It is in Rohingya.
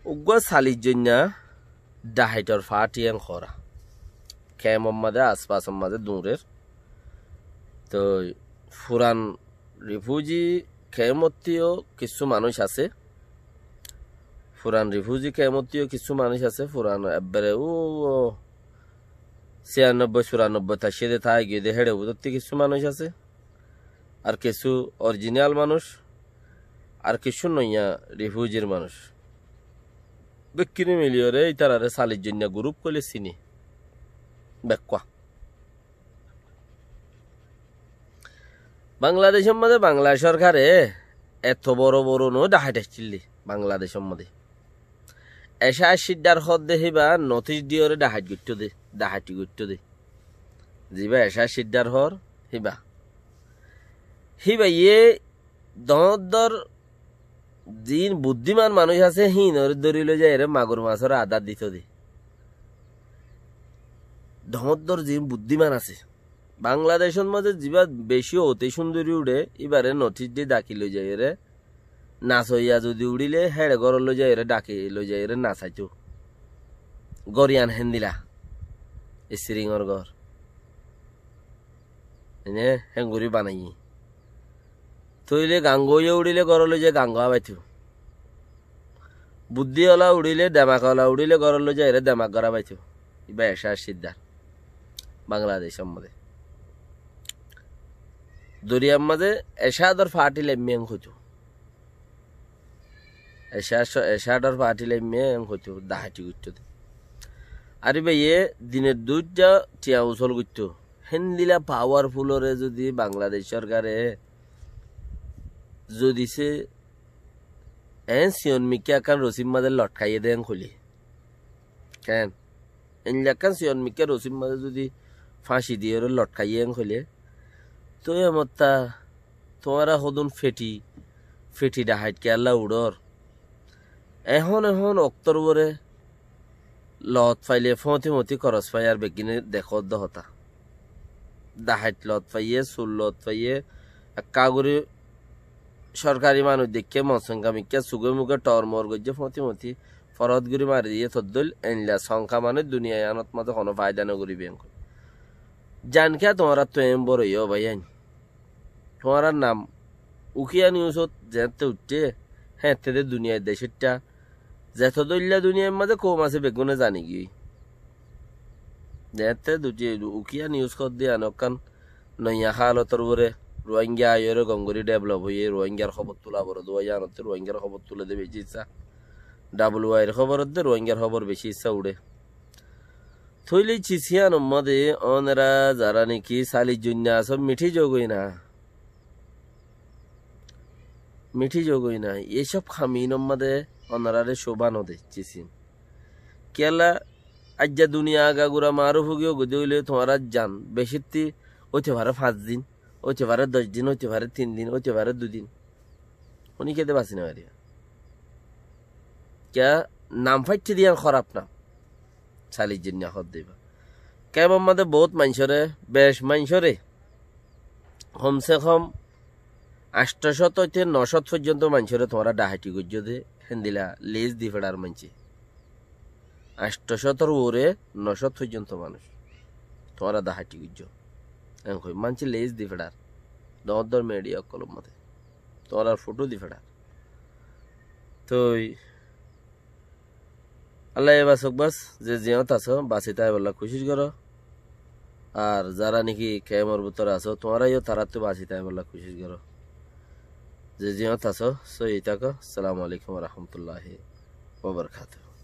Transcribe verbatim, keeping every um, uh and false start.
Uggúa salic zoinna dhahaitor faáti en hoóra. Kemor mazé, aspasor mazé duñrér. Toi furan rifuzi kemottí yó kissú manúic asé. Furan rifuzi kemottí yó kissú manúic asé. Furan ebbere ó siyannobboi, suranobboi taccé de táigiyé de héçe bútottí kissú manúic asé. Ar kissú orijinal manúic, ar kissú noiya rifuzir manúic. Bekkúne miliyóre ítararé salic zoinna gurúp hoilé siní. Bekkúa. Bangladecór mazé Bangla sorkare eto boro boro no dhahait accíl de Bangladecór mazé. Ecá Siddar hoódde híba notis diyóre dhahait goittó de, dhahaiti goittó de. Zibá Ecá Siddar hoór híba. Híbaye doóñddor ziín buddíman manúic asé, híinoré dóri loi zaiyóre magur masór adár ditó de. Doóñddor ziín buddíman asé. Bangladecór mazé zibá bicí ote cúndori uçé, íbaré notis di dhaki loi zaiyóre nasoiya zodi uçíle, héçe górot loi zaiyóre dhaki loi zaiyóre nasaitó. Gór yián héndila, istriñor gór. Ene héngorí banaiyé. Tóile gangoóya uçíle górot loi zai gangoó abaitó. Buddí ola uçíle, demak ola uçíle górot loi zaiyóre demak górot abaitó. Íba Ecá Siddar. Bangladecór mazé. Duriyar mazé Ecá dor faáti laimiyé en hoitó. Ecá, Ecá dor faáti laimiyé en hoitó, dhahaiti goittó de. Ar íbaye dinot duitta thiañ usól goittó. Héndila pawarfulóre zodi Bangladec sorkare zodi se en siyon mikká ekkán rosír mazé lotkaiyé de en hoilé. Keén? Eilla ekkán siyon mikká rosír mazé zodi fáñci diyóre lotkaiyé en hoilé, tói emotta tuáñra hodún feti, feti dhahait kiyólla uçór. Ehón ehón októr uore lot faile fóñti-fóñti koros fai ar beggúne dekódde hotá. Dhahait lot faiyé, sur lot faiyé, ekká gorí sorkari manúic deikké, mosonka mikká, suge muge thor-mor goijjé fóñti-fóñti, forot gorí mari diyé toddóil, eilla sonka manúic duniyai iánot mazé honó faida nogoríbe en hoói. Zan kiyá tuáñrattú en boro óiye bái ain. Tuáñrar nam Ukiya Niusot zeéñtte uiththé, héeñtte de duniyai decóitta, zeto dóilla duniyair mazé koum asé beggúne zani giyói. Zeéñtte duniya Ukiya Nius hoódde yián ekkán noiya hálotor uore Ruáingga aiyóre gom gorí dhevelop óiye, Ruáinggar hóbor tula boro dua yiánottú Ruáinggar hóbor tule de bicí issá. Dhabuldhuair hóbor edde Ruáinggar hóbor bicí issá uçé. Tóile cis yíanor mazé ónora zará niki salic zoinna asó, miçí zogói na. Miçí zogói na. Ei cób ham inor mazé ónoráre cóba no de cis yían. Kiyólla aijja duniya agagura marúf ói giyói de óile tuáñrar zan bicítti óite fare fañs din, óite fare doc din, óite fare tin din, óite fare dui din. Honi kede basi no faribá. Kiyá nam faittí de yián hóraf nam. Salic zoinna hoódde íba. Kemor mazé bout maincóre, bec maincóre, hom se hom ancto cót óite no cót foijjonto maincóre tuáñra dhahaiti goijjó de, héndila lis di feçar maincé. Ancto cótor uore no cót foijjonto manúic tuáñra dhahaiti goijjó. En hoi maincé lis di feçar. Doóñr doóñr midiya ókkolor mazé tuáñrar fotó di feçar. Toi Allaye basók bas, ze ziyót asó, basi táibolla kucíc goró. Ar zará niki kemor bútore asó, tuáñra yó taráttu basi táibolla kucíc goró. Ze ziyót asó, sóiyi táko. Assalamu alaikum wa rahmatullahi wa barakatuhu.